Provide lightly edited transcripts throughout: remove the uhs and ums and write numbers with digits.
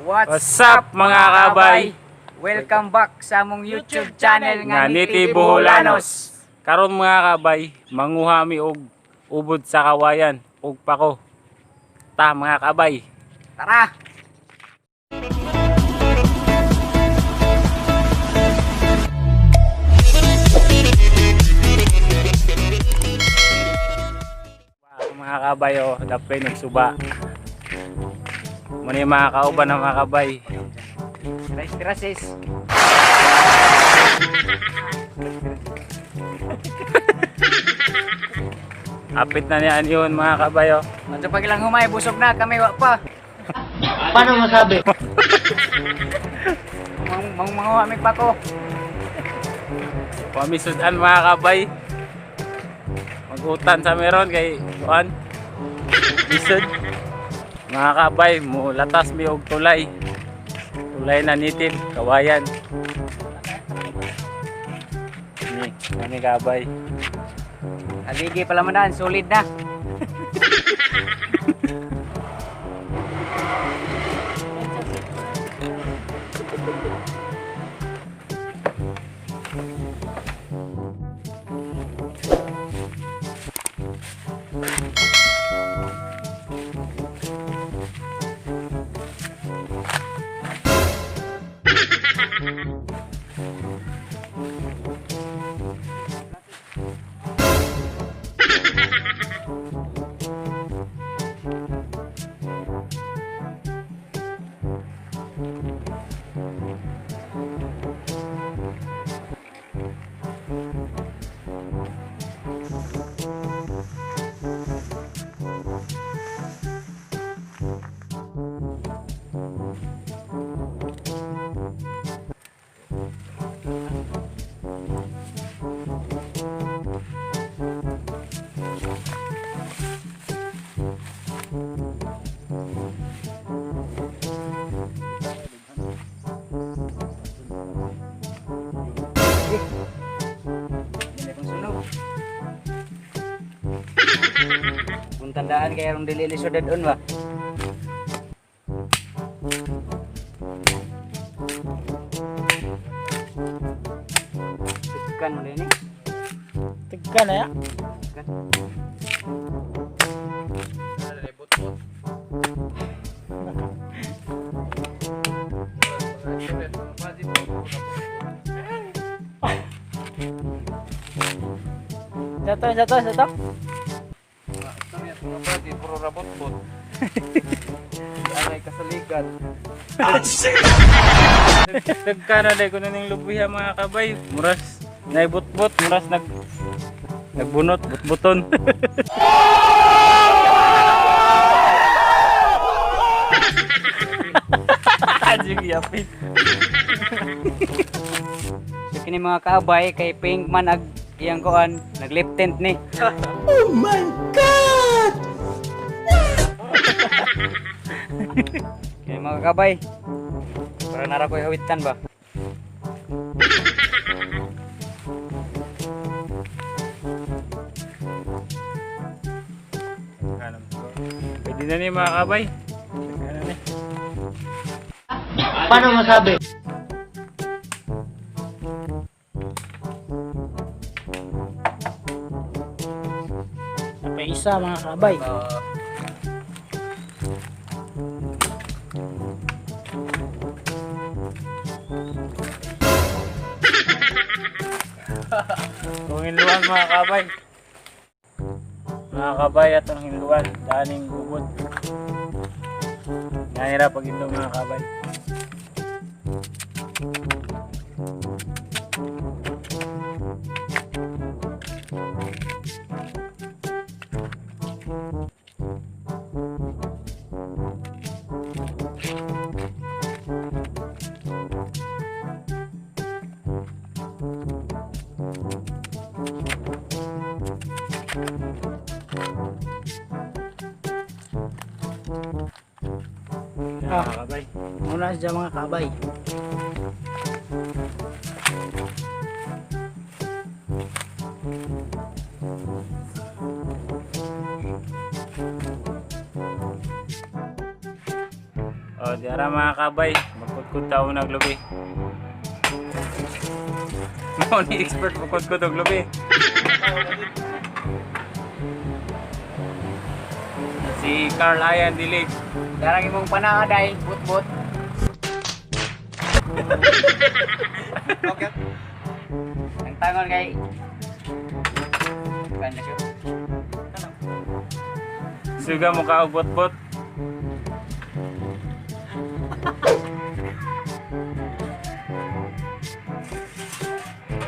What's up, mga kabay? Welcome back sa among YouTube channel nga Niti Boholanos. Karon, mga kabay, manguha mi og ubod sa kawayan ug pako. Ta, mga kabay. Tara! Mga kabay oh, dapay nagsuba. Muna yung mga kauban ng mga kabay. Rice tirasis. Apit na niyan yun, mga kabay oh. Manso pag ilang humay, busog na kami, wa pa. Paano masabi? Mang mang manguha mi pako. Pamisudan, mga kabay. Magutan sa meron kay kuan. Isod. Mga kabay, mulatas mi og tulay. Tulay na native, kawayan. Ni, ani kabay. Aligi pala man, solid na. Hindi kong sunog. Kung tandaan kay rong dili lisod dadon ba. Tekan mo din eh. Tigka na ya. Tekan. Sato, sato, sato. Puro rabot-bot. Anay kasaligan. Nagkana day ko na ning lubuya, mga kabay. Muras naibot-bot, muras nagbunot, butbuton. Sige, apit. So kini, mga kaabay, kay Pink man ag iyang kuan, nag lip tint ni. Oh my God! Kini, mga kaabay. Para nara ko'y hawitan ba? Pwede na ni, mga kabay. Nagkana ni. Paano masabi? Napay isa, mga kabay. Kung hinluan, mga kabay. Mga kabay, at ang hinluan, daning ubod. Nahirap pag hinlo, mga kabay. Yan, mga kabay. Muna siya, mga kabay. Oh, di Tara mga kabay, magkudkod tao ng lubi. Mao ni expert magkudkod og lubi. Si Carl Ayan Dilig. Darang imong panaaday, but-but. Okay. Ang tangon kay Ganda siya. Suga mo ka og bot-bot.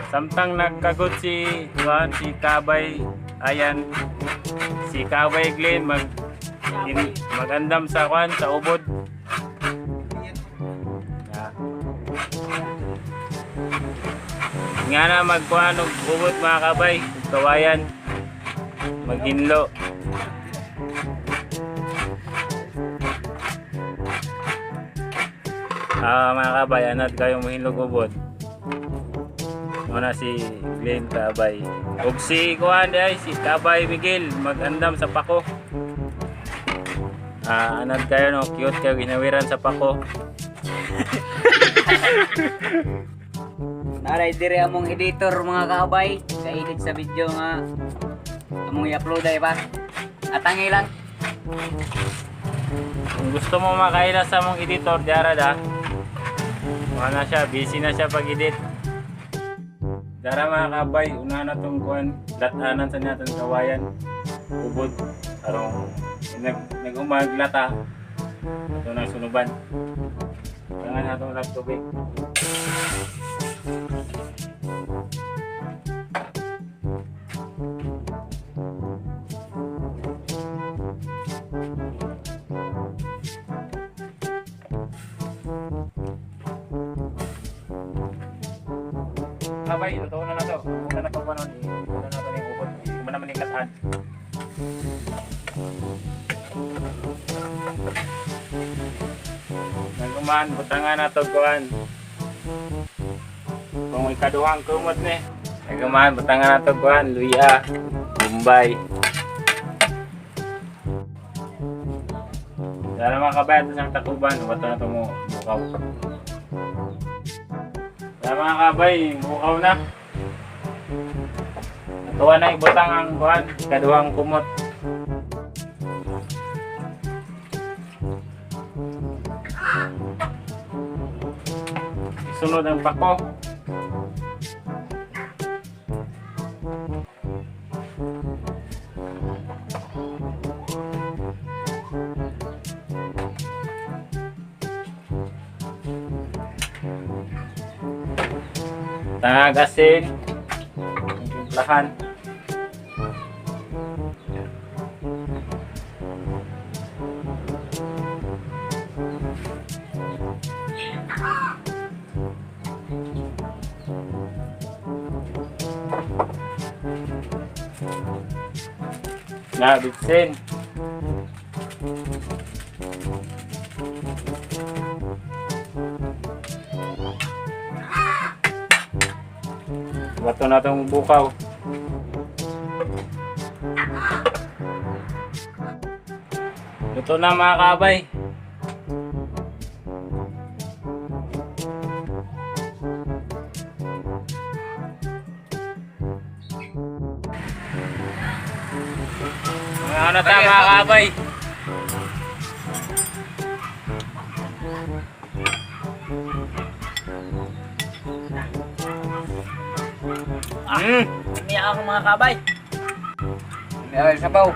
Samtang nagkagot si Juan, si Kabay, ayan, si Kabay Glenn magandam sa Juan, sa ubod. Yeah. Nga na magkuhan og ubod mga kabay, ug kawayan, maghinlo. Ah, mga kabay, anad kayo mahinlog ubod. Muna si Glenn Kabay. Ug si Kuan ay si Kabay Miguel magandam sa pako. Ah, anad kayo no, cute kayo ginawiran sa pako. Naray dire among editor mga kaabay, ka-edit sa video nga among i-upload ay pa. Atangi lang. Kung gusto mo makaila sa mong editor, diara da. Wala na siya, busy na siya pag-edit. Dara mga kabay, una na tong kuan, latanan sa natong kawayan. Ubod, arong nag-umaglata. Ito na sunuban. Tangan na itong tubig. Kabay, totoo na na to. Una na itong kanon, una na ito yung ubod. Uma naman yung lataan. Naguman, butangan na ito kuan. Kung ikaduhang kumot ni. Naguman, butangan na ito kuan. Luya, Bombay. Dara mga kabay, ito siyang takuban. Bato na ito mo, bukaw. Dara mga kabay, bukaw na. Natuwa na ibutang ang kuan, ikaduhang kumot. Isunod ang pako. Tagasin. Timplahan. Na, bitsin. Bato na itong bukaw. Luto na mga kabay. Mga ano ta mga kabay. Mm. Umiyak ako mga kabay. May sabaw.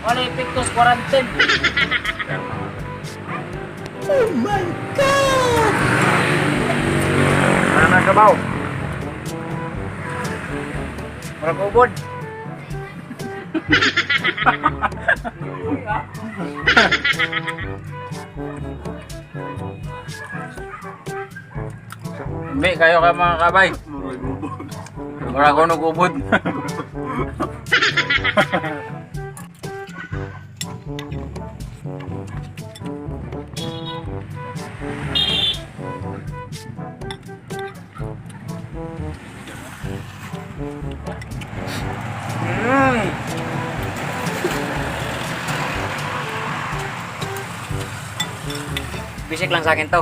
Wala epektos quarantine. Ano na sabaw? Murag ubod. Hindi, kayo ka mga kabay. Mura ko nag-ubod. Mm. Basic lang sa akin to.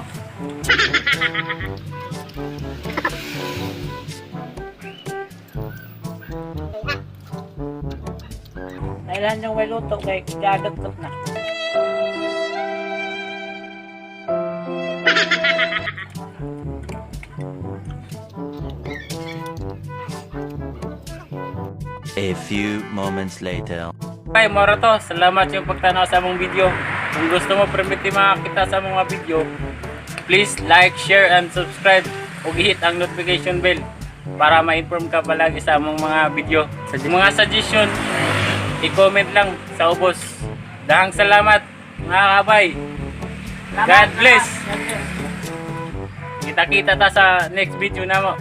Kailan yung may luto kay gagatot na. A few moments later. Ay, moro to. Salamat yung pagtanaw sa among video. Kung gusto mo permiti makakita sa among mga video, please like, share, and subscribe ug hit ang notification bell para ma-inform ka palagi sa among mga video. Mga suggestion, i-comment lang sa ubos. Dahang salamat, mga kabay. God bless. Kita-kita ta sa next video na mo.